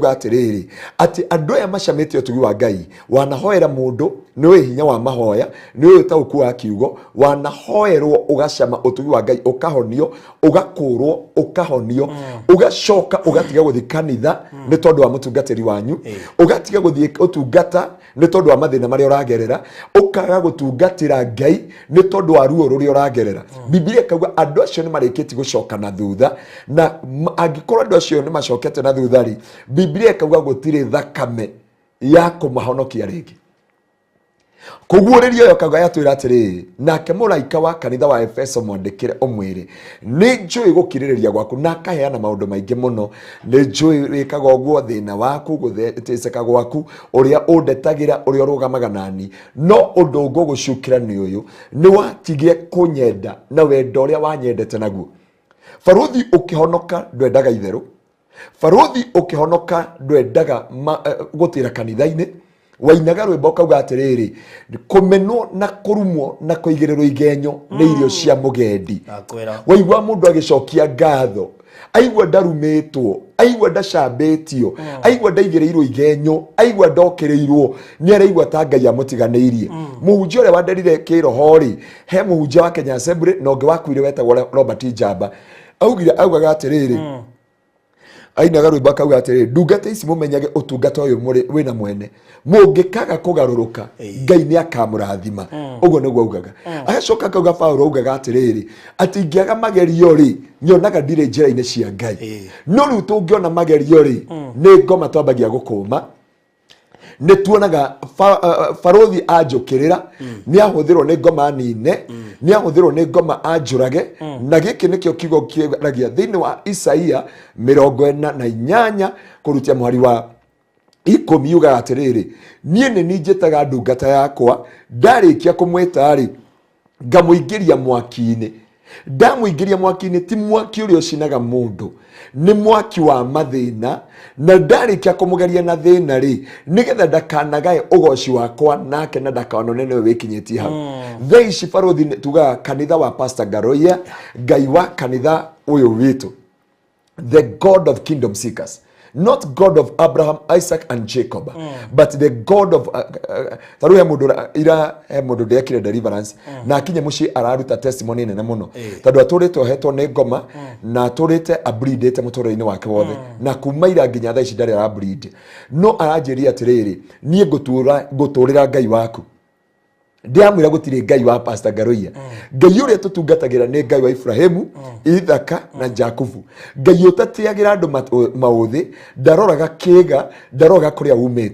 Ĩkauga atĩrĩrĩ, atĩ andũ aya macamĩte ũtugi wa Ngai. Wanahoera mũndũ, nĩ ũĩ hinya wa mahoya, nĩ ũĩ ũtaũku wa kiugo. Wanahoerwo ũgacama ũtugi wa Ngai, ũkahonio, ũgakũrwo, ũkahonio, ũgacoka ũgatiga gũthiĩ kanitha nĩ tondũ wa mũtungatĩri wanyu, ũgatiga gũthiĩ ũtungata nĩ tondũ wa mathĩna marĩa ũragerera, ũkaga gũtungatĩra Ngai nĩ tondũ wa ruo rũrĩa ũragerera. Bibilia ĩkauga andũ acio nĩ marĩkĩtie gũcoka na thutha. Na angĩkorwo andũ acio nĩ macokete na thutha rĩ, Bibilia ĩkauga gũtirĩ thakame ya kũmahonokia rĩngĩ. Kũguũrĩrio ĩyo kauga yatwĩra atĩrĩrĩ, nake mũraika wa kanitha wa Efeso mwandĩkĩre ũmwĩre, nĩ njũĩ gũkirĩrĩria gwaku, na akaheana maũndũ maingĩ mũno. Nĩ njũĩ wĩkaga ũguo, thĩna waku, gũteceka gwaku, ũrĩa ũndetagĩra, ũrĩa ũrũgamaga nani. No ũndũ ngũgũcukĩra nĩ ũyũ, nĩ watigire kũnyenda na wendo ũrĩa wanyendete naguo. Barũthi ũkĩhonoka ndwendaga itherũ. Barũthi ũkĩhonoka ndwendaga gũtĩra kanitha-inĩ. Wainaga rwĩmbo ũkauga atĩrĩrĩ, kũmenwo na kũrumwo na kũigĩrĩrwo igenyo nĩ irio cia mũgendi. Ndakwĩra. Waigua mũndũ agĩcokia ngatho, aigua ndarumĩtwo, aigua ndacambĩtio, aigua ndaigĩrĩirwo igenyo, aigua ndokĩrĩirwo, nĩ araigua ta Ngai amũtiganĩirie. Mũhunjia ũrĩa wanderire kĩroho rĩ, he mũhunjia wa Kenya Assembly na ũngĩ wakuire wetagwo Robert Njamba, augire, augaga atĩrĩrĩ, ainaga rwĩmbo akauga atĩrĩrĩ, ndungata ici mũmenyage ũtungata ũyũ mũrĩ wĩna mwene, mũngĩkaga kũgarũrũka, Ngai nĩ akamũrathima. Ũguo nĩguo augaga. Agacoka akauga, Paũlũ augaga atĩrĩrĩ, atĩ ingĩaga magerio rĩ, nyonaga ndirĩ njĩra-inĩ cia Ngai. No rĩu tũngĩona magerio rĩ, nĩ ngoma twambagia gũkũma. Nĩ tuonaga barũthi anjũkĩrĩra, nĩ ahũthĩrwo nĩ ngoma nine, nĩ ahũthĩrwo nĩ ngoma anjũrage. Na gĩkĩ nĩkĩo kiugo kĩaragia thĩinĩ wa Isaia 48 kũrutia mũhari wa 10, yugaga atĩrĩrĩ, niĩ nĩ niĩ njĩtaga ndungata yakwa, ndarĩkia kũmwĩta rĩ, ngamũingĩria mwaki-inĩ. Ndamũingĩria mwaki-inĩ, ti mwaki ũrĩa ũcinaga mũndũ, nĩ mwaki wa mathĩna. Na ndarĩkia kũmũgeria na thĩna rĩ, nĩgetha ndakanagae ũgoci wakwa nake na ndakanone nĩwe wĩkinyĩtie hau. Thaa ici barũthi tugaga kanitha wa Pastor Ngaroia, Ngai wa kanitha ũyũ witũ, the God of kingdom seekers, not God of Abraham, Isaac and Jacob, but the God of tarĩu he mũndũ ira he mũndũ ndekire deliverance na akinye mũciĩ araruta testimony nene mũno, tondũ atũrĩte ohetwo nĩ ngoma na atũrĩte ableedĩte mũtũrĩre-inĩ wake wothe, na kuma ira nginya thaa ici ndarĩ arableed. No aranjĩria atĩrĩrĩ, niĩ ngũtũra ngũtũrĩra Ngai waku. Ndĩramwĩra gũtirĩ Ngai wa Pastor Ngaroia. Ngai ũrĩa tũtungatagĩra nĩ Ngai wa Ibrahimu, Ithaka na Jakubu, Ngai ũtatĩagĩra andũ maũthĩ, ndaroraga kĩga, ndaroraga kũrĩa umĩte.